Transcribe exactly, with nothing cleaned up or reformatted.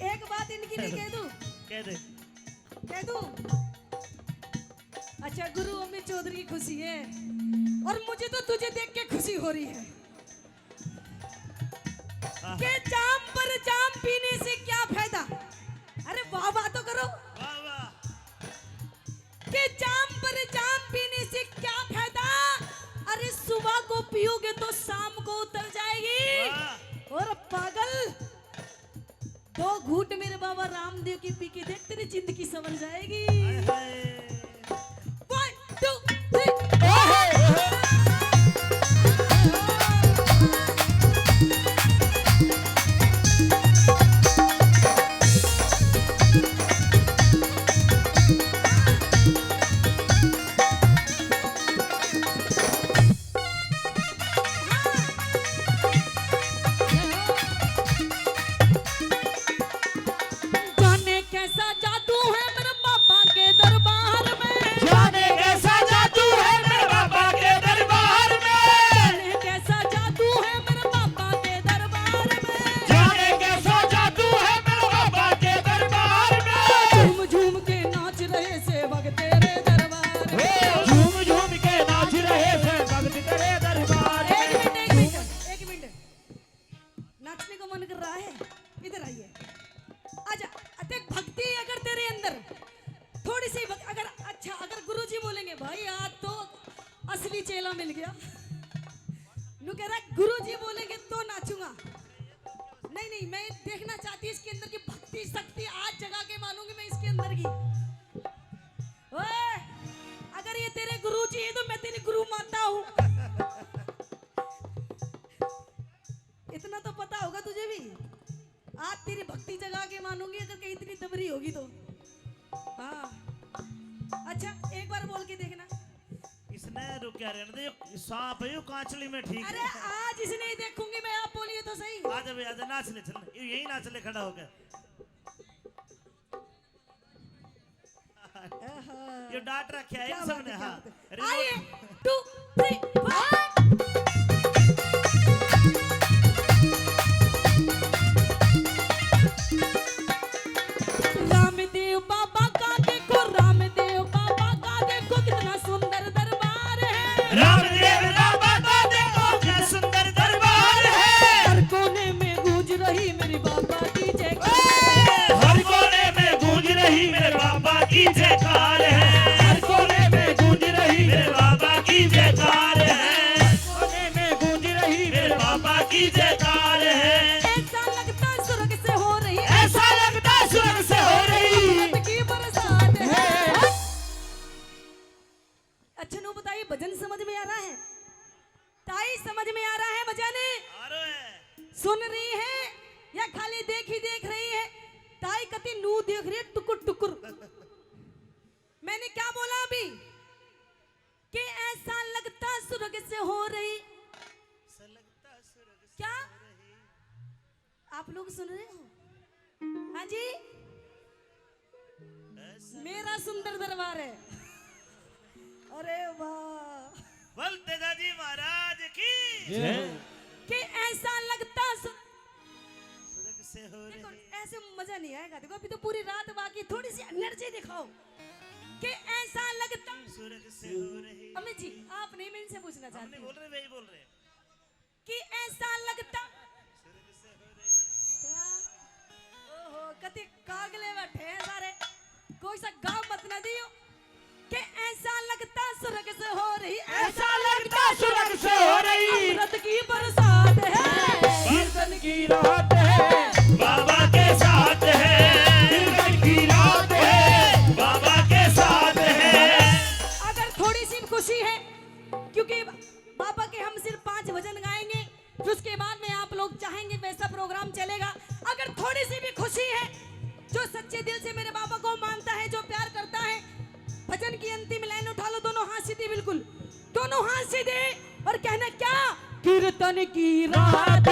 एक बात इनकी लिए कह दूं? कह दे। कह दूं? अच्छा गुरु, अमित चौधरी की खुशी है और मुझे तो तुझे देख के खुशी हो रही है। आहा। के जाम पर जाम पीने से क्या फायदा? अरे वाह वाह तो करो। वाह वाह। के जाम पर जाम पीने से क्या फायदा? अरे सुबह को पियोगे तो शाम को उतर जाएगी। वाह। और पागल, दो घूंट मेरे बाबा रामदेव की पी के देख, तेरी जिंदगी संवर जाएगी। हाय, हाय। One, two, three। जाने कैसा जादू है मेरे बाबा के दरबार में। जाने कैसा जादू है मेरे बाबा के दरबार में। जाने कैसा जादू है मेरे बाबा के दरबार में। जाने कैसा जादू है मेरे बाबा के दरबार में। झूम झूम के नाच रहे सेवक तेरे दरबार में। ओ, झूम झूम के नाच रहे सेवक तेरे दरबार में। एक मिनट, एक मिनट, एक मिनट। नाचने का मन कर रहा है? इधर आइए। आजा। देख, भक्ति अगर तेरे अंदर थोड़ी सी भक-, अगर, अच्छा, अगर गुरुजी बोलेंगे, "भाई, आज तो असली चेला मिल गया," नू कह रहा, "गुरुजी बोलेंगे तो नाचूंगा।" नहीं, नहीं, मैं देखना चाहती हूँ इसके अंदर की भक्ति शक्ति आज जगा के मानूंगी मैं इसके अंदर की। ओए, अगर ये तेरे गुरुजी हैं तो मैं तेरी गुरु माता हूँ। इतना तो पता होगा तुझे भी, आज तेरी भक्ति जगा के मानूंगी अगर कहीं इतनी दबरी होगी तो। हाँ, अच्छा, एक बार बोल के देखना। इसने रुक क्या रहने दे, ये सांप है, यो कांचली में ठीक अरे, है। आज इसने ही देखूंगी मैं, आप बोलिए तो सही। आ जा भाई, आ जा, नाच ले, चल, यू यही नाच ले खड़ा होकर। आहा। यो डांट रखा है क्या इन सब बात ने, है, क्या हाँ। बात है। Remote। आइए, two, three, four। रामदेव बाबा का देखो, रामदेव बाबा का देखो, कितना सुंदर दरबार है। रामदेव बाबा का देखो, क्या सुंदर दरबार है। हर कोने में गूंज रही मेरे बाबा की जयकार। हर कोने में गूंज रही मेरे बाबा की जयकार है। हर कोने में गूंज रही मेरे बाबा की जयकार है। हर कोने में गूंज रही मेरे बाबा की जयकार है। ऐसा लगता स्वर्ग से हो रही। ऐसा लगता स्वर्ग से हो रही। अमृत की बरसात है। अच्छा, नू बताइए, भजन समझ में आ रहा है? ताई, समझ में आ रहा है भजन? आ रहा है। सुन रही है या खाली देख ही देख रही है? ताई कती नू देख रही है टुकुर टुकुर। मैंने क्या बोला अभी? कि ऐसा लगता स्वर्ग से हो रही। ऐसा लगता स्वर्ग से क्या? हो रही। आप लोग सुन रहे हो? हाँ जी, ऐसा मेरा सुंदर दरबार है। अरे वाह, बोल तेजा जी महाराज की जय। कि ऐसा लगता सु- स्वर्ग से हो देखो, रही। ऐसे मजा नहीं आएगा। देखो, अभी तो पूरी रात बाकी, थोड़ी सी एनर्जी दिखाओ। कि ऐसा लगता स्वर्ग से हो रही। अमित जी, आप नहीं, मैं इनसे पूछना चाहती हूँ। बोल रहे, वही बोल रहे। कि ऐसा लगता। ओहो, कति कागले बैठे हैं सारे, कोई सा गाँव मत ना दियो। कि ऐसा लगता स्वर्ग से हो रही, ऐसा लगता स्वर्ग से हो रही। अमृत की बरसात है। कीर्तन की रात है। बाबा के साथ है। कीर्तन की रात है। बाबा के साथ है। अगर थोड़ी सी भी खुशी है, क्योंकि बाबा के हम सिर्फ पांच भजन गाएंगे, फिर उसके बाद में आप लोग चाहेंगे वैसा प्रोग्राम चलेगा। अगर थोड़ी सी भी खुशी है, जो सच्चे दिल से मेरे बाबा को मानता है, जो प्यार करता है, भजन की अंतिम लाइन उठा लो, दोनों हाथ सीधे, बिल्कुल दोनों हाथ सीधे, और कहना क्या? कीर्तन की रात